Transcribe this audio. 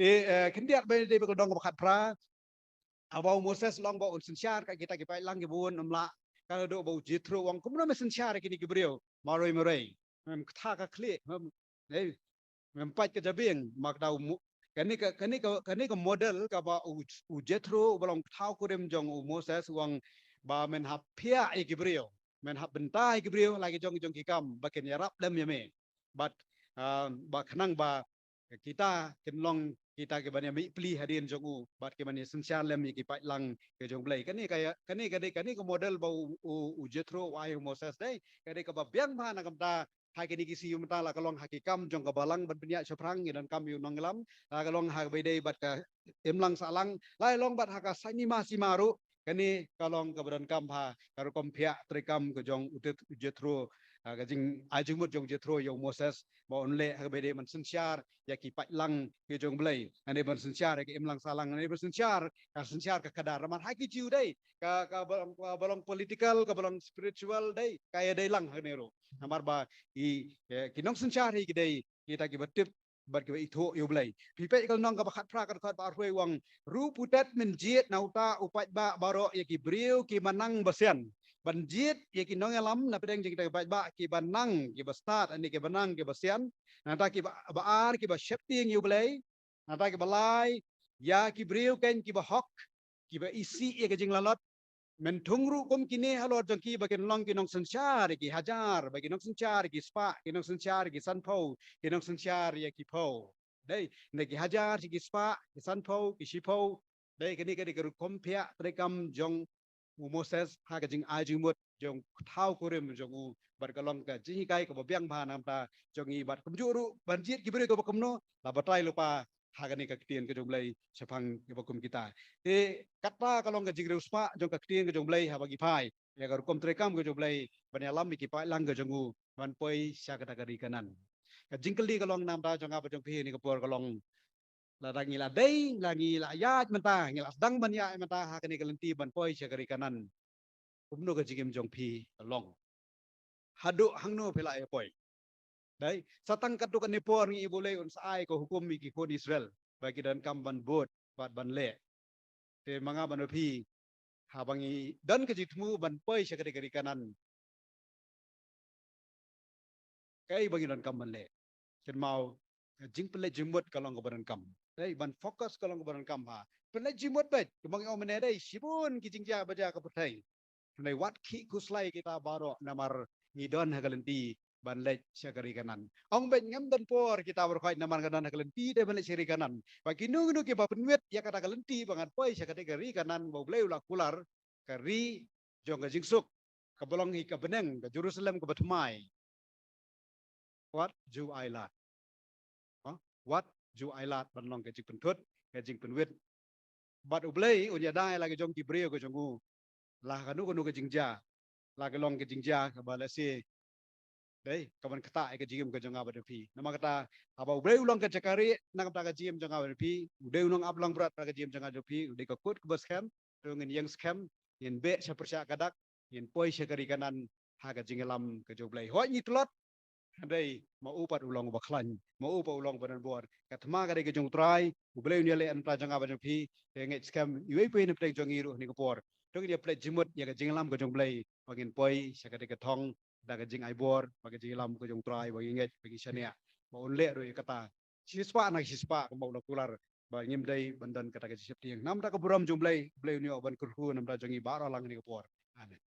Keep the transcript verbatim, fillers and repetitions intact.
Te, eh, khyndiat ba dei ba ka dong ba khatphra. Haba u Moses u ong ba un synshar ïa kita ki paidlang kiba bun, um lah. Ka la dei ba u Jethro u ong kumno men synshar ïa kine ki briew marwei marwei. Mem ktah ka khlieh, mem, eh, mem pait ka jabieng, ma ka dei u Mo-, kane ka, kane ka, kane ka model kaba u, u Jethro uba long u thaw kurim jong u Moses u ong ba men hap phiah ïa ki briew, men hap bynta ïa ki briew la ki jong, jong ki kam ba kin ïarap lem ïa me. Bad, ah, ba khnang ba kita kin long kita kiban ïa mih pli hadien jong u, bad kiban ïa synshar lem ïa ki paidlang ki jong u Blei. Kane ka ïa, kane ka dei, kane ka model ba u, u, u Jethro u ai u Moses dei. Ka dei kaba biang bha na ka bynta ha kine ki sngi mynta, la ka long ha ki kam jong ka balang ban pynïaid shaphrang, ngi donkam ïa u nongïalam, la ka long ha kaba ïadei bad ka imlang sahlang, la ka long bad ha ka saiñ hima sima ruh. Kane ka long kaba donkam ha ka rukom phiah treikam ka jong u Tet-, u Jethro, ah, ka jingai jingmut jong u Jethro ïa u Moses ba un leh ha kaba ïadei ban synshar ïa ki paidlang ki jong u Blei, ïadei ban synshar ïa ka imlang sahlang, ïadei ban synshar, ka synshar ka khadar. Namar ha ki Jiw dei ka, kaba long, kaba long political, kaba long spiritual dei, ka ïadei lang ha kane ruh. Namar ba i, eh, ki nongsynshar hi ki dei kita kiba tip bad kiba ithuh ïa u Blei. Phi peit ka lynnong kaba khatphra, ka dkhot ba arphew u ong, ruh pyrthei men jied na uta u paidbah baroh ïa ki briew kiba nang ba sian. Ban jied ïa ki nongïalam na pdeng jong kita ki paidbah kiba nang, kiba stad, ane kiba nang, kiba sian. Nangta kiba, ba ar, kiba sheptieng ïa u Blei. Nangta kiba lai, ïa ki briew kein kiba hok, kiba isih ïa ka jinglaitluid. Men thung ruh kum kine halor jong ki ba kin long ki nongsynshar ïa ki hajar, ba ki nongsynshar ïa ki spah, ki nongsynshar ïa ki sanphew, ki nongsynshar ïa ki phew. Dei, na ki hajar, ki spah, ki sanphew, ki shiphew. Dei, kane ka dei ka rukom phiah treikam jong u Moses ha ka jingai jingmut jong u thaw kurim jong u, bad ka long ka jinghikai kaba biang bha na ka bynta jong ngi, bad kumjuh ruh ban jied ki briew kaba kumno, la batai lypa ha kane ka ktien ka jong u Blei shaphang kiba kum kita. Te kata ka long ka jingriewspah jong ka ktien ka jong u Blei haba ngi phai ïa ka rukom treikam ka jong u Blei ban ïalam ïa ki paidlang ka jong u ban poi sha kata ka ri Kanaan. Ka jingkylli ka long na ka bynta jong nga bad jong phi ha kane ka por ka long, lada ngi la dei, la ngi la ïaid mynta, ngi la sdang ban ïaid mynta ha kane ka lynti ban poi sha ka ri Kanaan, kumno ka jingim jong phi ka long? Haduh hangno phi lah ïa poi? Dei, sa tang katto katne por ngi ïohi ba u Blei un sa ai ka hukum ïa ki khun Israel ba ki donkam ban bud bad ban leh. Te ma nga bad ma phi, haba ngi don ka jingthmu ban poi sha kata ka ri Kanaan, kaei ba ngi donkam ban leh? Kynmaw, ka jingpynleit jingmut ka long kaba donkam. Dei, ban focus ka long kaba donkam ha. Pynleit jingmut beit, kumba ngi ong mynne dei, shibun ki jingjia ba jia ha ka pyrthei. Hynrei wat khih khuslai kita baroh namar ngi don ha ka lynti ban leit sha ka ri Kanaan. Ong beit ngim don por kita baroh khoit namar ngi don ha ka lynti dei ban leit sha ka ri Kanaan. Ba kino kino kiba pynwit ïa kata ka lynti ba ngan poi sha kata ka ri Kanaan ba u Blei u la kular, ka ri jong ka jingsuk, kaba long hi ka bneng, ka Jerusalem kaba thymmai. Wat ju ailad. Ha? Wat ju ailad ban long ka jingpynthut, ka jingpynwit. Bad u Blei un ïada ïa la ka jong ki briew ka jong u. La kano kano ka jingjia, la ka long ka jingjia kaba lehse, dei, kaban ktah ïa ka jingim ka jong nga bad jong phi. Namar kata, haba u Blei u long ka jaka rieh na ka bynta ka jingim jong nga bad jong phi, u dei u nongap langbrot na ka jingim jong nga jong phi, u dei ka kut kaba skhem, to ngin ïeng skhem, ngin beh sha pyrshah ka dak, ngin poi sha ka ri Kanaan ha ka jingïalam ka jong u Blei. Hooid ngi tlot, hynrei ma u pat u long uba khlaiñ, ma u pat u long uba donbor. Ka thma ka dei ka jong u Trai, u Blei un ïaleh na ka bynta jong nga bad jong phi, te ngeit skhem iwei pa iwei na pdeng jong ngi ruh ha kane ka por. To ngin ïa pynleit jingmut ïa ka jingïalam ka jong u Blei, ba ngin poi sha kata ka thong da ka jingaibor, ba ka jingïalam ka jong u Trai, ba ngin ngeit, ba ngin shaniah ba un leh ruh ïa kata shispah na shispah kumba u la kular, ba ngim dei ban don kata ka jingsheptieng. Na ka bynta ka burom jong u Blei, u Blei un ïoh ban kyrkhu na ka bynta jong ngi baroh lang ha kane ka por. Amen.